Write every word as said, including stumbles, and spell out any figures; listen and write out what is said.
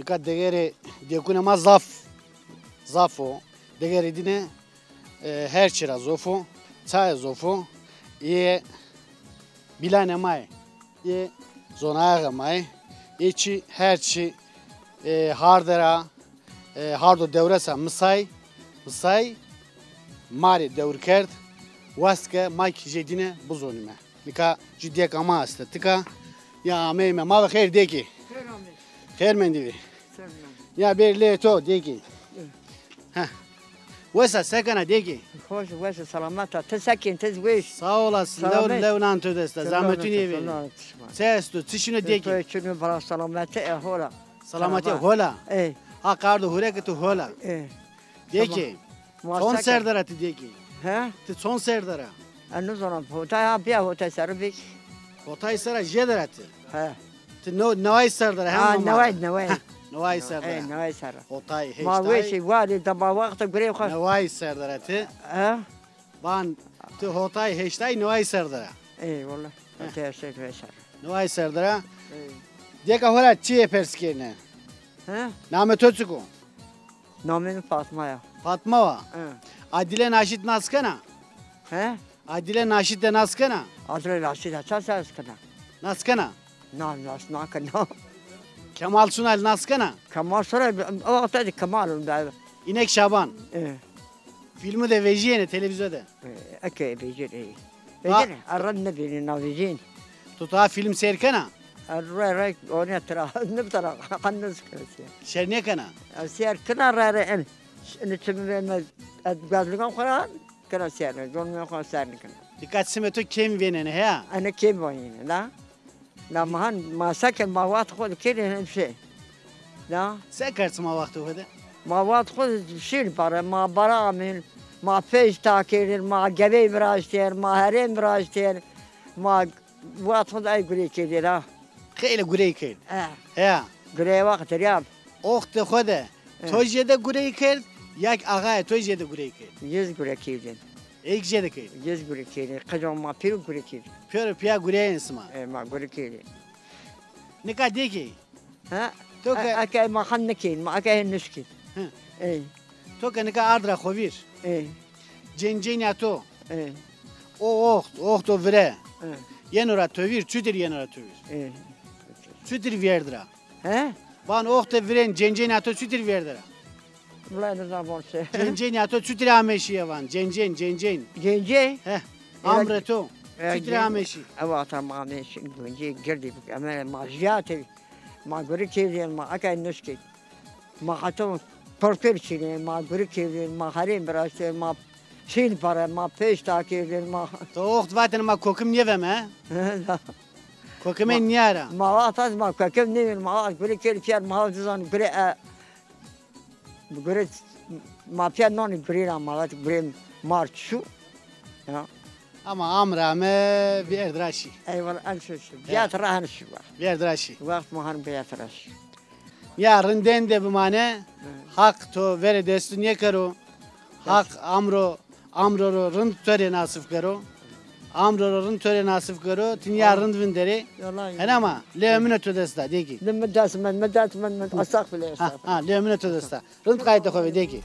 Ka degerê dêkunê ma zaf, zaf o. Degerê dîne, e, her çî ra zof o. Çaye zof o? Ê bîlanê ma yê. Ê zonayaxê ma yê. Ê çî, her çî, e, harde ra, e, hardo dewresa misay, misay ma rê dewr kerd. West ke ma kî jê dîne bizonîme. Nika jû dêka ma estê. Tika ya ameyme. Ma ve xêr dêkî. Xêr amê. Xêr mendî vî. Ser mendî. Ya bêr lê to dêkî. Heh. Wes a, se kena dêkî? Xoş, wes a, selamet a. Ti se kên, ti zî weş? Sağ olasın. Selamet. Lew, lew nan to dest a. Zahmetûn yê vênî. Selamet, selamet. Se esto? Çi şino dêkî? Çino vira selameti e, hol a. Selameti hol a? Ey. Haq ardo hure ke tu hol a. Ey. Dêkî. Tamam. Çond ser der a ti dêkî? He? Ti çond ser der a? Ez nizana, hotay ha, bîya hotay ser bî. Hotay ser a jêde ra ti? He. Ti no, neway ser der a, hem ha, neway, neway. Heh, neway ser der a. Ey, neway ser a. Hotay, heştay. Ma weşî, walî, dema wexta gureyê xo. Neway ser der a ti? He? Ban, ti hotay, heştay, neway ser der a. Ey, wela. Heh. Hotay, heştay, neway ser a. Neway ser der a. Ey. Dêka xo ra çîyê pers kêne. He? Namê to çik o? Namê mi Fatma ya. Fatma wa? He. Adile Naşit nas kena? He? Adile Naşit de nas kena? Adile Naşit de ça nas kena? Nas kena? Na, nas nakena. Kemal Sunal nas kena? Kemal Sunal, o wexta de Kemal o be. İnek Şaban. He. Filmû de vejîyêne televîzyo de? E, eke vejîyêne. Va- Vejîyêne, a rind nêvejîyêne, na vejîyêne. To ta film seyr kena? A, re, re, o ne tira, ne tira, qan ne zikre seyr. Seyr nêkena? A, seyr kena re, re, en. Ene çimi ve me, e, gazligan xo ra kena seyr, con me xo seyr nêkena. Dîqet sime to kêm vênene, heya? Ene kêm vênene, la. La ma han, ma seke ma waxt xo de kêrê hem şey. La. Se kerd sima waxtê xo de? Ma waxt xo de şîn pare, ma bara amên, ma pêş ta kêrên, ma gebey viraştên, ma herêm viraştên, ma waxt xo de ay gurey kêrê la. Xeylê gurey kerd. E. Heya. Gurey waxt ya. Oxtê xo de, e, to jêde gurey kerd, ya kî axayê to jêde gurey kerd? Yê zî gurey kerdên. Ey kî jêde kerd? Yê zî gurey kerdên. Qica ma pêro gurey kerdên. Pêro pîya gureyên sima. E, ma gurey kerdên. Nika dêkî. Ha? To ke a-, eke ma xan nikên, ma eke hên nişkên. Hı. Ey. To ke nika ard ra xo vîr. Ey. Cêncênîya to. Ey. O oxt, oxto vire. Ey. Yeno ra to vîr, çutir yeno ra to vîr? Ey. Çutir vîyerd ra? He? Van oxte virên cêncênîya to çutir vîyerde ra? Wulay nizan von se. Cêncênîya to çutir amê şîye van? Cêncên, cêncên. Cêncê? He. Amrê to. E, çutir amê şî? Ewa tam amê şî, cêncê girdî bik. Eme ma jiyatê, ma gurî kêrîyen, ma ekay nuşkê. Ma heto porpêr çînê, ma gurî kêrîyen, ma herên viraştê, ma çîn pare, ma pêş ta kêrîyen, ma. To oxt vatêne ma kokim nêveme, he? Kokimê nîya ra. Ma, ma vat ez ma kokim nêvîn, ma vat gurê kêr pîyer, ma vat zan gurê, e, gurê, ma pîyer nonî gurê ra, ma vat gurê mar çu. Ya. Ama amra me vîyerd ra şî. Eyvallah, en şi şi. Ya. Vîyerd ra hen şi wa. Vîyerd ra şî. Wext ma han vîyerd ra şî. Ya rindên de bimane, hı, Haq to verê destû nêkero. Haq amro, amro ro rind to rê nasip kero. Amro ro rind to rê nasip kero, ti nîya rind vinderê. Hena ma, lê emine to dest a, dêkî. Lê mi dest mend, mi dest mend, mi, estexfirullah, estexfirullah. Ha, ha, lê emine to dest a. Rind qaytê xo ve, dêkî.